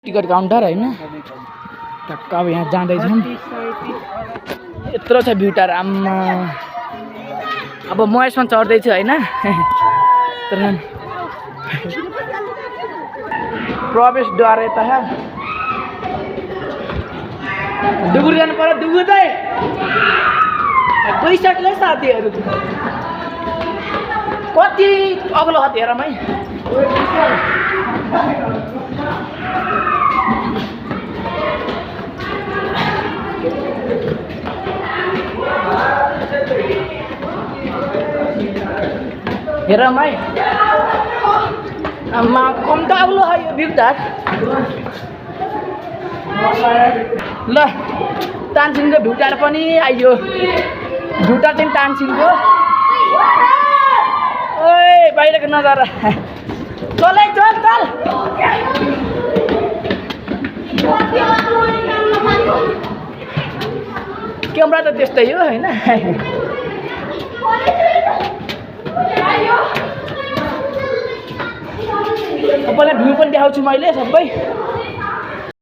ticket counter हैन टक्क अब यहाँ जाँदैछौँ यत्रो छ भ्युटार आम्मा अब म यसमा चढ्दैछु हैन प्रवेशद्वार यता डुगुर जानु पर्यो डुगुर चाहिँ गइसक्यो साथीहरू कति अग्लो हात हेरमै हेरमै आम्मा कम त अग्लो है यो भ्युटार ल तानसिनको भ्युटार पनि आइयो भ्युटार चाहिँ तानसिनको ओए बाहिरको नजारा चल चल चल क्यामेरा त त्यस्तै हो हैन तपाईँलाई भ्यू पनि देखाउँछु मैले सबै